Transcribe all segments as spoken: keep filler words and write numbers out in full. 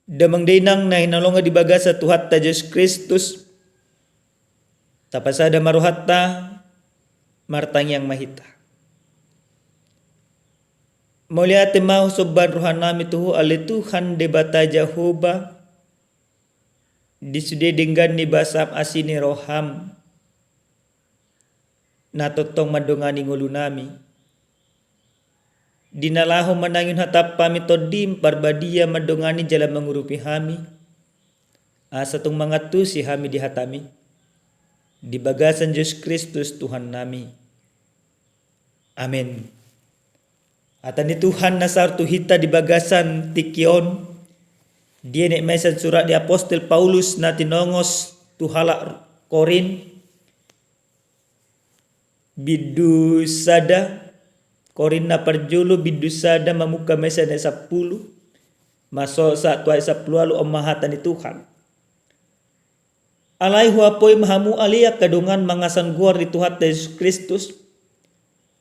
Damang dainang na hinaholongan di bagasan Tuhanta Jesus Kristus, tapasada ma rohanta, martangiang ma hita. Mauliate ma husomba rohanami tu Ho ale Tuhan Debata Jahowa, di sude denggan ni basam asi ni roham na tongtong mandongani ngolunami. Di na laho manangihon hatam hami Tondim Parbadia mandongani jala mangurupi hami, asa tung mangantusi hami di hatami, di bagasan Jesus Kristus Tuhannami. Amen. Hata ni Tuhan na saur tu hita di bagasan tingki on, dienet ma i sian surat ni apostel Paulus na tinongos tu halak Korint, bindu sada, Korint na parjolo, bindu sada, mamungka ma i sian ayat sampulu, masuk sa tu ayat sampulu ualu. On ma hata ni Tuhan. Alai huapoi ma hamu ale angka dongan mangasahon goar ni Tuhanta Jesus Kristus,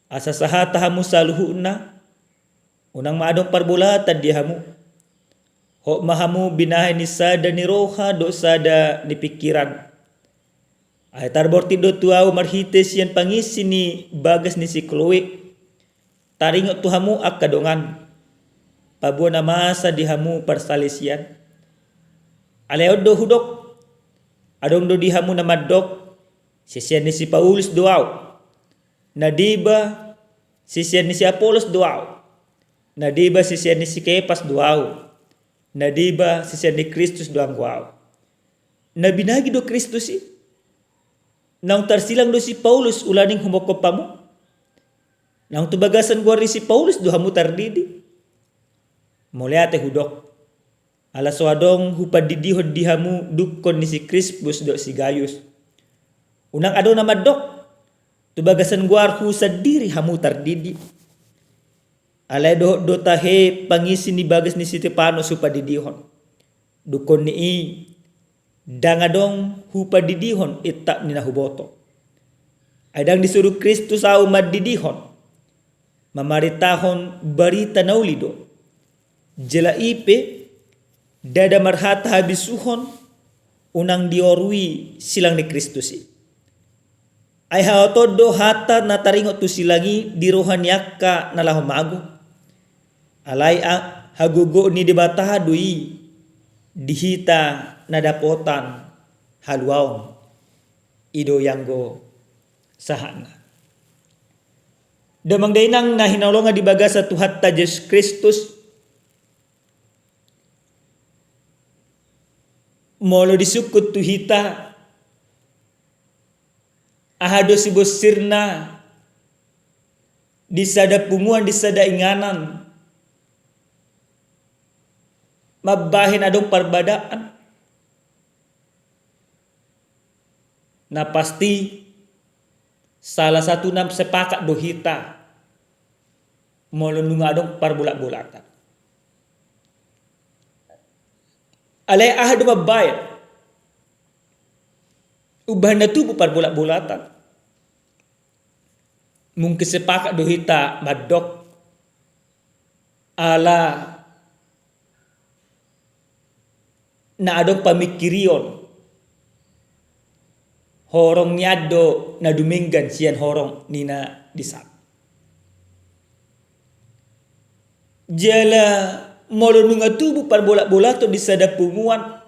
asa sahata hamu saluhutna, unang ma adong parbolatan di hamu. Hot ma hamu binahen ni sada ni roha dohot sada ni pingkiran. Ai tarbortik do tu ahu marhite sian pangisi ni bagas ni si Kloe, taringot tu hamu angka dongan, paboa na masa di hamu parsalisian. Alai on do hudok, adong do di hamu na mandok, sisean ni si Paulus do ahu. Na deba, sisean ni si Apolos do ahu. Na deba, sisean ni si Kepas do ahu. Na deba, sisean ni Kristus do anggo ahu. Na binagi do Kristus i? Naung tarsilang do si Paulus ulaning humophop hamu? Naung tu bagasan goar ni si Paulus do hamu tardidi? Mauliate hudok. Ala so adong hupandidihon di hamu dungkon ni si Krispus dohot si Gayus. Unang adong na mandok, tu bagasan goarhu sandiri hamu tardidi. Alai dohot do tahe pangisi ni bagas ni si Stepanus hupandidihon. Dungkon ni i, ndang adong hupandidihon intap ni na huboto. Ai ndang disuru Kristus ahu mandidihon, mamaritahon barita na uli do. Jala i pe, ndada marhata habisuhon, unang diorui silang ni Kristus i. Ai haoton do hata na taringot tu silang i di roha ni angka na laho mago. Alai a, hagogoon ni Debata do i di hita na dapotan haluaon. I do i anggo sahatna. Damang dainang na hinaholongan di bagasan Tuhanta Jesus Kristus, molo disungkun tu hita, aha do sibonsirna di sada punguan, di sada inganan, mambahen adong parbadaan? Na pasti, salah satu na sepakat do hita molo nunga adong parbolatbolatan. Alai aha do mambahen umbahen na tubu parbolatbolatan? Mungkin sepakat do hita mandok, ala na adong pamingkirion, horong nian do na dumenggan sian horong ni na di sana. Jala molo nunga tubu parbolatbolatan di sada punguan,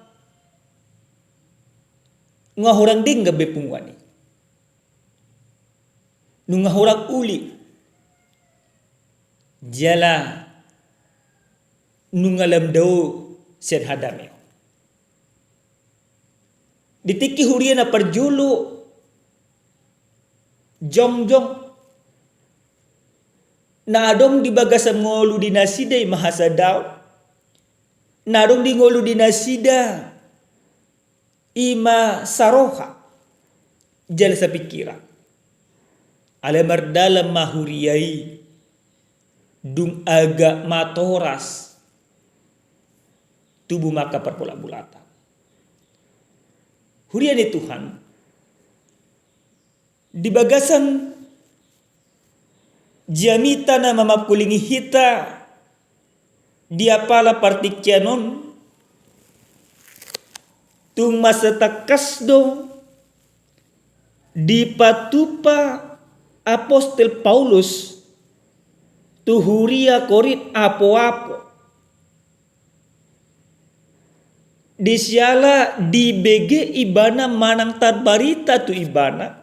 nunga horong denggan be punguan i. Nunga horong uli. Jala nunga lam dao sian hadameon. Di tingki huria na parjolo, jongjong na adong di bagasan ngolu di nasida i ma hasadaon. Na adong di ngolu di nasida i ma saroha jala sapingkiran. Alai mardalan ma huria i, dung agak matoras, tubu ma angka parbolatbolatan. Huria ni Tuhan, di bagasan jamita na mamangkulingi hita di apala partingkian on, Tung mansai tangkas do dipatupa apostel Paulus tu huria Korint apoapo. Di siala dibege ibana manang tarbarita tu ibana,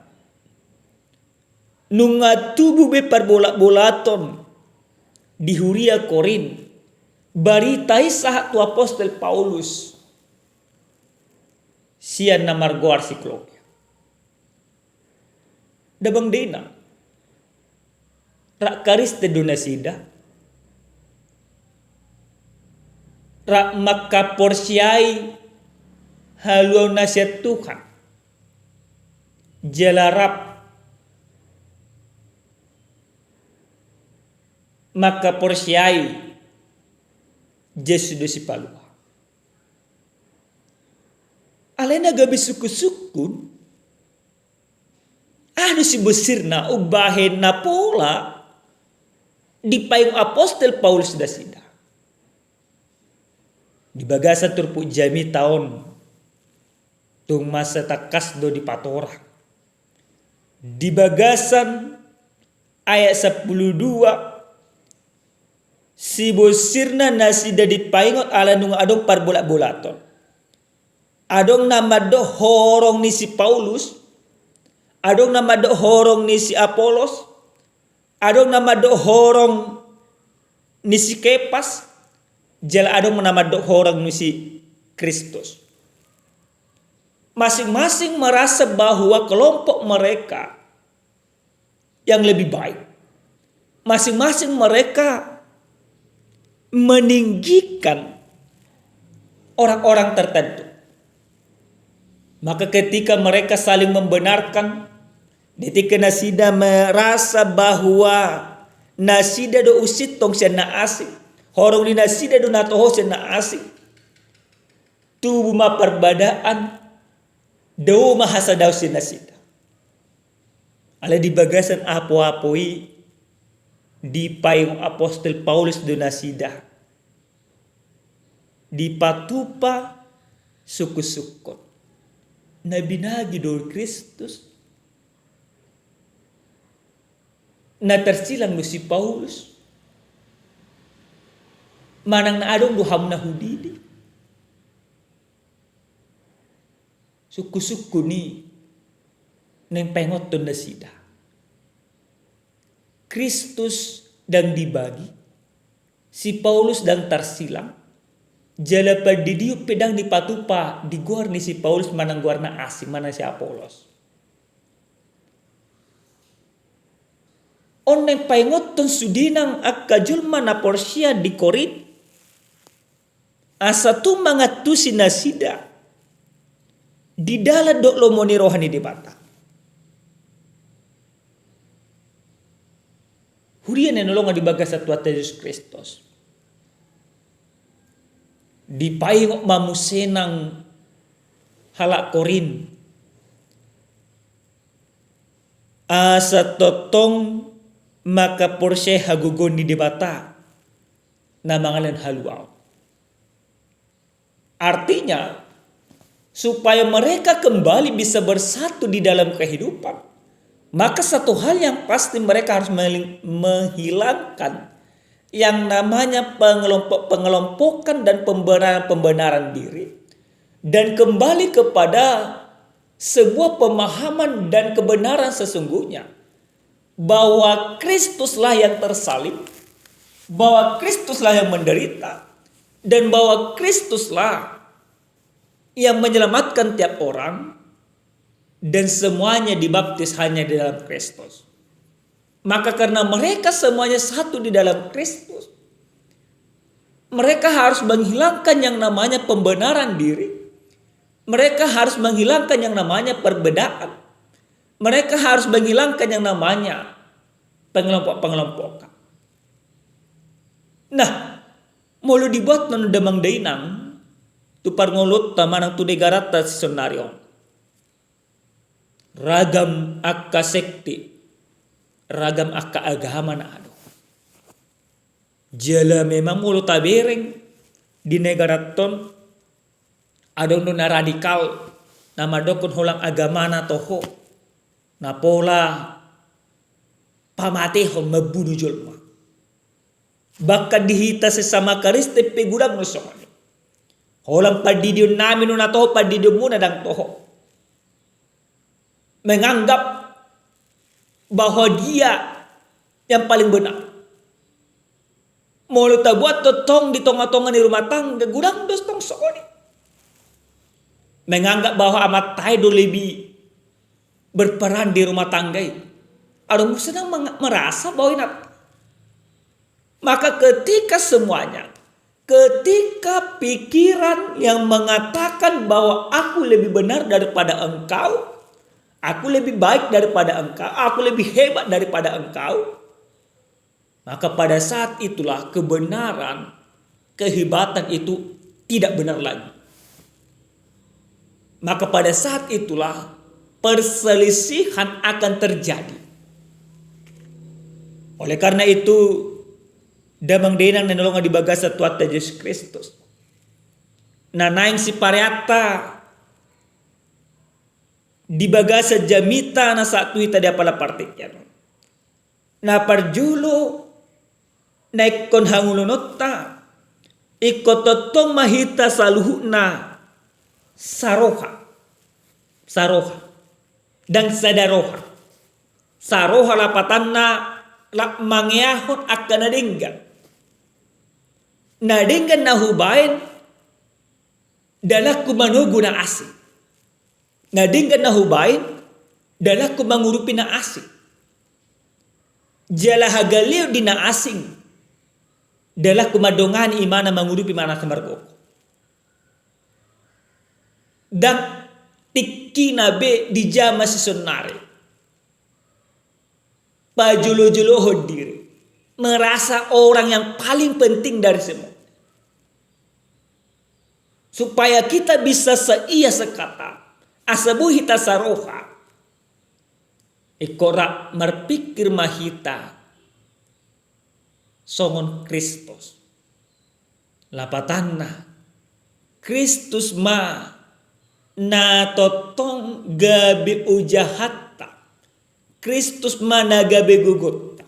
nunga tubu be parbolatbolaton di huria Korint, barita i sahat tu apostel Paulus sian na margoar si Klodia. Damang dainang, rap Kristen do nasida, rap mangkaporseai haluaon na sian Tuhan, jala rap mangkaporseai Jesus do Sipalua. Alai na gabe sungkunsungkun, aha do sibonsirna umbahen na pola dipaingot apostel Paulus nasida? Di bagasan turpuk jamita on, tung mansai tangkas do dipatorang. Di bagasan ayat sampulu dua, sibonsirna nasida dipaingot ala nunga adong parbolatbolaton. Adong na mandok horong ni si Paulus, adong na mandok horong ni si Apolos, adong na mandok horong ni si Kepas, jala adong na mandok horong ni si Kristus. Masing-masing merasa bahwa kelompok mereka yang lebih baik. Masing-masing mereka meninggikan orang-orang tertentu. Maka ketika mereka saling membenarkan, ketika nasida merasa bahwa nasida do unsintong sian na asing, horong ni nasida do na toho sian na asing, tubu ma parbadaan, dao ma hasadaon sian nasida. Alai di bagasan apoapo i, dipaingot apostel Paulus do nasida, dipatupa sungkunsungkun. Na binagi do Kristus? Na tarsilang do si Paulus? Manang na adong do hamu na hudidi? Sungkunsungkun i naeng paingothon nasida. Kristus ndang dibagi, si Paulus ndang tarsilang, jala pandidion pe ndang dipatupa di goar ni si Paulus manang goar na asing manang si Apolos. On naeng paingothon sude nang angka jolma na porsea di Korint, asa tung mangantusi nasida di dalan dohot lomo ni roha ni Debata. Huria na hinaholongan di bagasan Tuhanta Jesus Kristus, dipaingot ma muse nang halak Korint, asa tongtong mangkaporseai hagogoon ni Debata na mangalehon haluaon. Artinya, supaya mereka kembali bisa bersatu di dalam kehidupan, maka satu hal yang pasti, mereka harus meling-, menghilangkan yang namanya pengelompok-pengelompokan dan pembenaran-pembenaran diri, dan kembali kepada sebuah pemahaman dan kebenaran sesungguhnya, bahwa Kristuslah yang tersalib, bahwa Kristuslah yang menderita, dan bahwa Kristuslah yang menyelamatkan tiap orang, dan semuanya dibaptis hanya di dalam Kristus. Maka karena mereka semuanya satu di dalam Kristus, mereka harus menghilangkan yang namanya pembenaran diri. Mereka harus menghilangkan yang namanya perbedaan. Mereka harus menghilangkan yang namanya pengelompok-pengelompokan. Nah, molo dibuat non damang dainang, tu parngoluonta manang tu negaranta sian on, ragam angka sekte, ragam angka agama na adong. Jala memang molo tabereng di negaranta on, Adong do na radikal, na mandokkon holan agamana toho, na pola pamatehon, mambunu jolma. Bahkan di hita sesama Kristen pe godang do songon i. Holan pandidionnami do na toho, pandidionmuna ndang toho. Menganggap bahwa dia yang paling benar. Molo tabuat tongtong di tonga-tonga ni rumah tangga, godang do tong songon i. Menganggap bahwa amanta i do lebih berperan di rumah tangga i. Adong muse na meng-, merasa bahwa inanta. Maka ketika semuanya, ketika pikiran yang mengatakan bahwa aku lebih benar daripada engkau, aku lebih baik daripada engkau, aku lebih hebat daripada engkau, maka pada saat itulah kebenaran, kehebatan itu tidak benar lagi. Maka pada saat itulah perselisihan akan terjadi. Oleh karena itu, damang dainang na hinaholongan di bagasan Tuhanta Jesus Kristus, na naeng sipareanta di bagasan jamita na sahat tu hita di apala partingkian on. Na parjolo, na ingkon hangoluononta, ingkon tongtong ma hita saluhutna saroha. Saroha. Ndang sada roha. Saroha lapatanna, rap mangeahon angka na denggan. Na denggan na hubaen, dalanku manogu na asing. Na denggan na hubaen, dalanku mangurupi na asing. Jala hagaleon di na asing, dalanku mandongani ibana mangurupi ibana na margogo. Ndang tingkina be di jaman sisonari pajolo-jolohon diri, merasa orang yang paling penting dari semua. Supaya kita bisa seia sekata, asa boi hita saroha, ingkon rap marpingkir ma hita songon Kristus. Lapatanna, Kristus ma na tongtong gabe ojahanta. Kristus ma na gabe gogonta.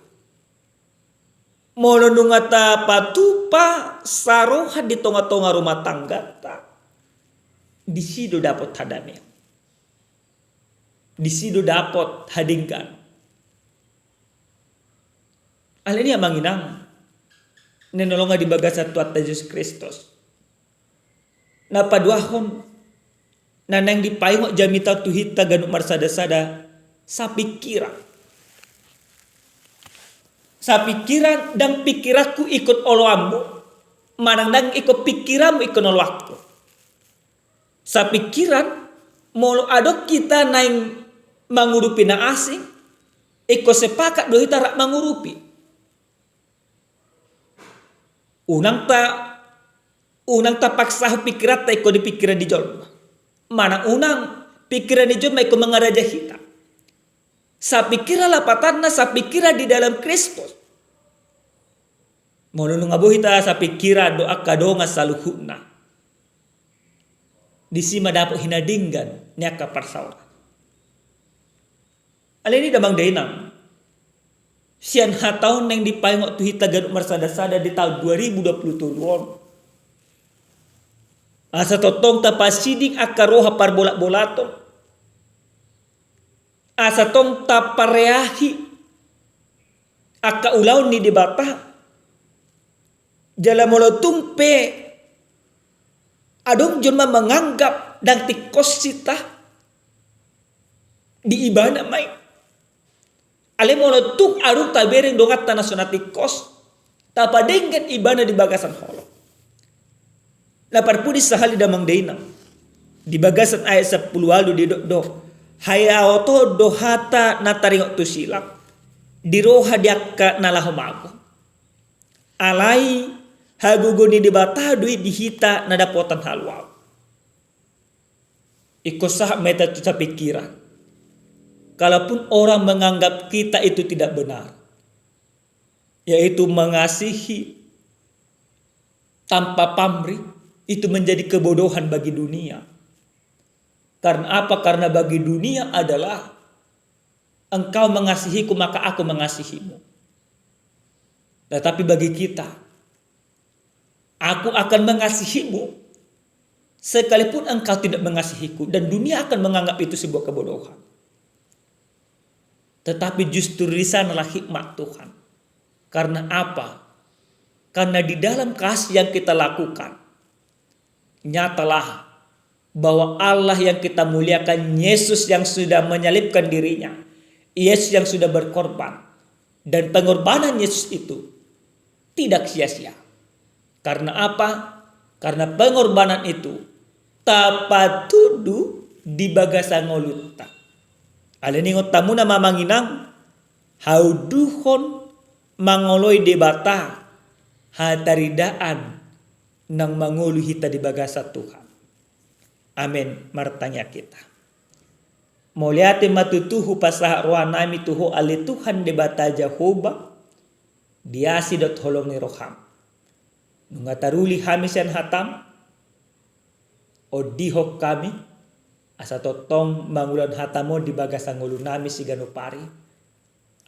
Molo nunga tapatupa saroha di tonga-tonga rumah tanggata, disi do dapot hadameon. Disi do dapot hadengganon. Alani i, amang inang na hinaholongan di bagasan Tuhanta Jesus Kristus, na paduahon, na naeng dipaingot jamita tu hita ganup marsada-sada, sapingkiran. Sapingkiran, ndang pingkiranku ingkon oloanmu, manang ndang ingkon pingkiranmu ingkon oloanku. Sapingkiran, molo adong hita naeng mangurupi na asing, ingkon sepakat do hita rap mangurupi. Unang ta, unang tapaksahon pingkiranta ingkon di pingkiran ni jolma. Manang unang pingkiran ni jolma ingkon mangarajai hita. Sapingkiran, lapatanna sapingkiran di dalam Kristus. Molo nunga boi hita sapingkiran dohot angka dongan saluhutna, disi ma dapot hinadenggan ni angka parsaoran. Alani i, damang dainang, sian hata on naeng dipaingot tu hita ganup marsada-sada di taon dua ribu dua puluh tolu on, asa tongtong tapasiding angka roha parbolat-bolaton, asa tong tapareahi angka ulaon ni Debata. Jala molo tung pe adong jolma manganggap ndang tingkos hita, di ibana ma i. Alai molo tung adong tabereng donganta na so na tingkos, tapadenggan ibana di bagasan holong. Na parpudi sahali, damang dainang, di bagasan ayat sampulu ualu didok do: Hayaoton do hata na taringot tu silang, di roha ni angka na laho mago. Alai hagogoon ni Debata do i di hita na dapotan haluaon. Ingkon sahat ma hita tu sapingkiran. Kalaupun orang menganggap kita itu tidak benar, yaitu mengasihi tanpa pamrih, itu menjadi kebodohan bagi dunia. Karena apa? Karena bagi dunia adalah engkau mengasihiku, maka aku mengasihimu. Tetapi bagi kita, aku akan mengasihimu sekalipun engkau tidak mengasihiku, dan dunia akan menganggap itu sebuah kebodohan. Tetapi justru di sanalah hikmat Tuhan. Karena apa? Karena di dalam kasih yang kita lakukan, nyatalah bahwa Allah yang kita muliakan, Yesus yang sudah menyalibkan dirinya, Yesus yang sudah berkorban, dan pengorbanan Yesus itu tidak sia-sia. Karena apa? Karena pengorbanan itu tapatudu di bagasan ngolunta. Alani i ingot hamuna ma amang inang, haunduhon mangoloi Debata hataridaan naung mangolu hita di bagasan Tuhan. Amen. Martangiang hita. Mauliate ma tutu hupasahat rohanami tu Ho ale Tuhan Debata Jahowa, di asi dohot holong ni roham. Nunga taruli hami sian hatam, ondihon hami asa tongtong mangulahon hatam on di bagasan ngolunami siganup ari,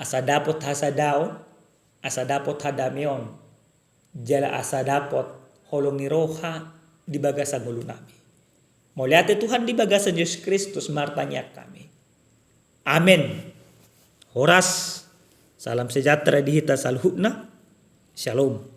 asa dapot hasadaon, asa dapot hadameon, jala asa dapot holong ni roha di bagasan ngolunami. Mauliate Tuhan di bagasan Jesus Kristus martangiang hami. Amen. Horas. Salam sejahtera di hita saluhutna. Shalom.